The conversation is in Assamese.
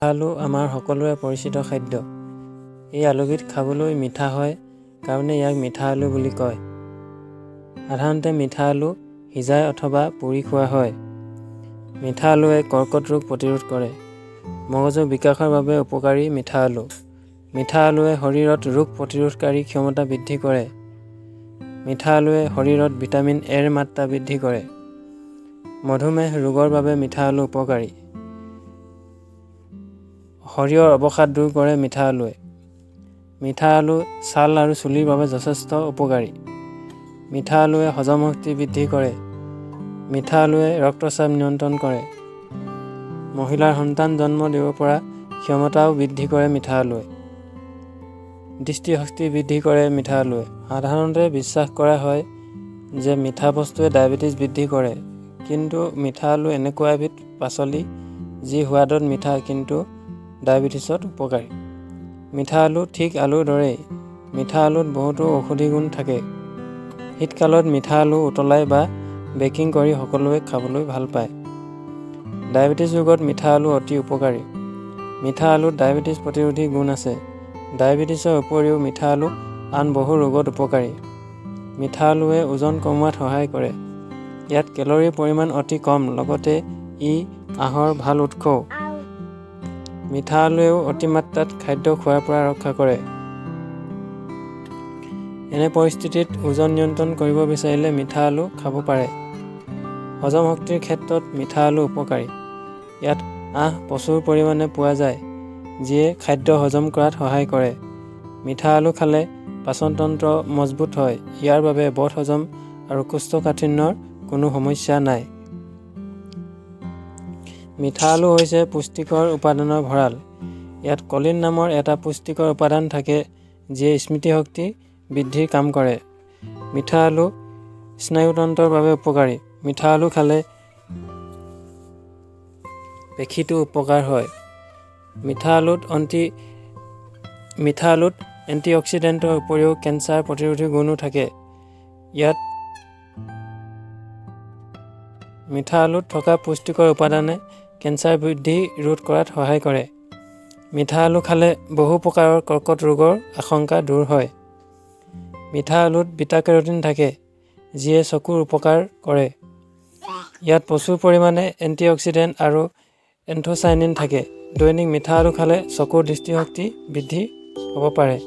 আলু আমাৰ সকলোৰে পৰিচিত খাদ্য। এই আলুবিধ খাবলৈ মিঠা হয় কাৰণে ইয়াক মিঠা আলু বুলি কয়। সাধাৰণতে মিঠা আলু সিজাই অথবা পুৰি খোৱা হয়। মিঠা আলুৱে কৰ্কট ৰোগ প্ৰতিৰোধ কৰে। মগজুৰ বিকাশৰ বাবে উপকাৰী মিঠা আলু। মিঠা আলুৱে শৰীৰত ৰোগ প্ৰতিৰোধকাৰী ক্ষমতা বৃদ্ধি কৰে। মিঠা আলুৱে শৰীৰত ভিটামিন এৰ মাত্ৰা বৃদ্ধি কৰে। মধুমেহ ৰোগৰ বাবে মিঠা আলু উপকাৰী। শৰীৰৰ অৱসাদ দূৰ কৰে মিঠা আলুৱে। মিঠা আলু ছাল আৰু চুলিৰ বাবে যথেষ্ট উপকাৰী। মিঠা আলুৱে হজম শক্তি বৃদ্ধি কৰে। মিঠা আলুৱে ৰক্তচাপ নিয়ন্ত্ৰণ কৰে। মহিলাৰ সন্তান জন্ম দিব পৰা ক্ষমতাও বৃদ্ধি কৰে মিঠা আলুৱে। দৃষ্টিশক্তি বৃদ্ধি কৰে মিঠা আলুৱে। সাধাৰণতে বিশ্বাস কৰা হয় যে মিঠা বস্তুৱে ডায়েবেটিছ বৃদ্ধি কৰে। কিন্তু মিঠা আলু এনেকুৱা এবিধ পাচলি যি সোৱাদত মিঠা, কিন্তু ডায়েবেটিছত উপকাৰী। মিঠা আলু ঠিক আলুৰ দৰেই। মিঠা আলুত বহুতো ঔষধি গুণ থাকে। শীতকালত মিঠা আলু উতলাই বা বেকিং কৰি সকলোৱে খাবলৈ ভাল পায়। ডায়েবেটিছ ৰোগত মিঠা আলু অতি উপকাৰী। মিঠা আলুত ডায়েবেটিছ প্ৰতিৰোধী গুণ আছে। ডায়েবেটিছৰ উপৰিও মিঠা আলু আন বহু ৰোগত উপকাৰী। মিঠা আলুৱে ওজন কমোৱাত সহায় কৰে। ইয়াত কেলৰিৰ পৰিমাণ অতি কম, লগতে ই আঁহৰ ভাল উৎসও। মিঠা আলুৱেও অতিমাত্ৰাত খাদ্য খোৱাৰ পৰা ৰক্ষা কৰে। এনে পৰিস্থিতিত ওজন নিয়ন্ত্ৰণ কৰিব বিচাৰিলে মিঠা আলু খাব পাৰে। হজম শক্তিৰ ক্ষেত্ৰত মিঠা আলু উপকাৰী। ইয়াত আঁহ প্ৰচুৰ পৰিমাণে পোৱা যায়, যিয়ে খাদ্য হজম কৰাত সহায় কৰে। মিঠা আলু খালে পাচনতন্ত্ৰ মজবুত হয়। ইয়াৰ বাবে বদহজম আৰু কোষ্ঠকাঠিন্যৰ কোনো সমস্যা নাই। মিঠা আলু হৈছে পুষ্টিকৰ উপাদানৰ ভঁৰাল। ইয়াত কলিন নামৰ এটা পুষ্টিকৰ উপাদান থাকে, যিয়ে স্মৃতিশক্তি বৃদ্ধিৰ কাম কৰে। মিঠা আলু স্নায়ুতন্ত্ৰৰ বাবে উপকাৰী। মিঠা আলু খালে পেশীতো উপকাৰ হয়। মিঠা আলুত এণ্টিঅক্সিডেণ্টৰ উপৰিও কেন্সাৰ প্ৰতিৰোধী গুণো থাকে। মিঠা আলুত থকা পুষ্টিকৰ উপাদানে কেন্সাৰ বৃদ্ধি ৰোধ কৰাত সহায় কৰে। মিঠা আলু খালে বহু প্ৰকাৰৰ কৰ্কট ৰোগৰ আশংকা দূৰ হয়। মিঠা আলুত বিটা কেৰটিন থাকে, যিয়ে চকুৰ উপকাৰ কৰে। ইয়াত প্ৰচুৰ পৰিমাণে এণ্টিঅক্সিডেণ্ট আৰু এন্থোচাইনিন থাকে। দৈনিক মিঠা আলু খালে চকুৰ দৃষ্টিশক্তি বৃদ্ধি হ'ব পাৰে।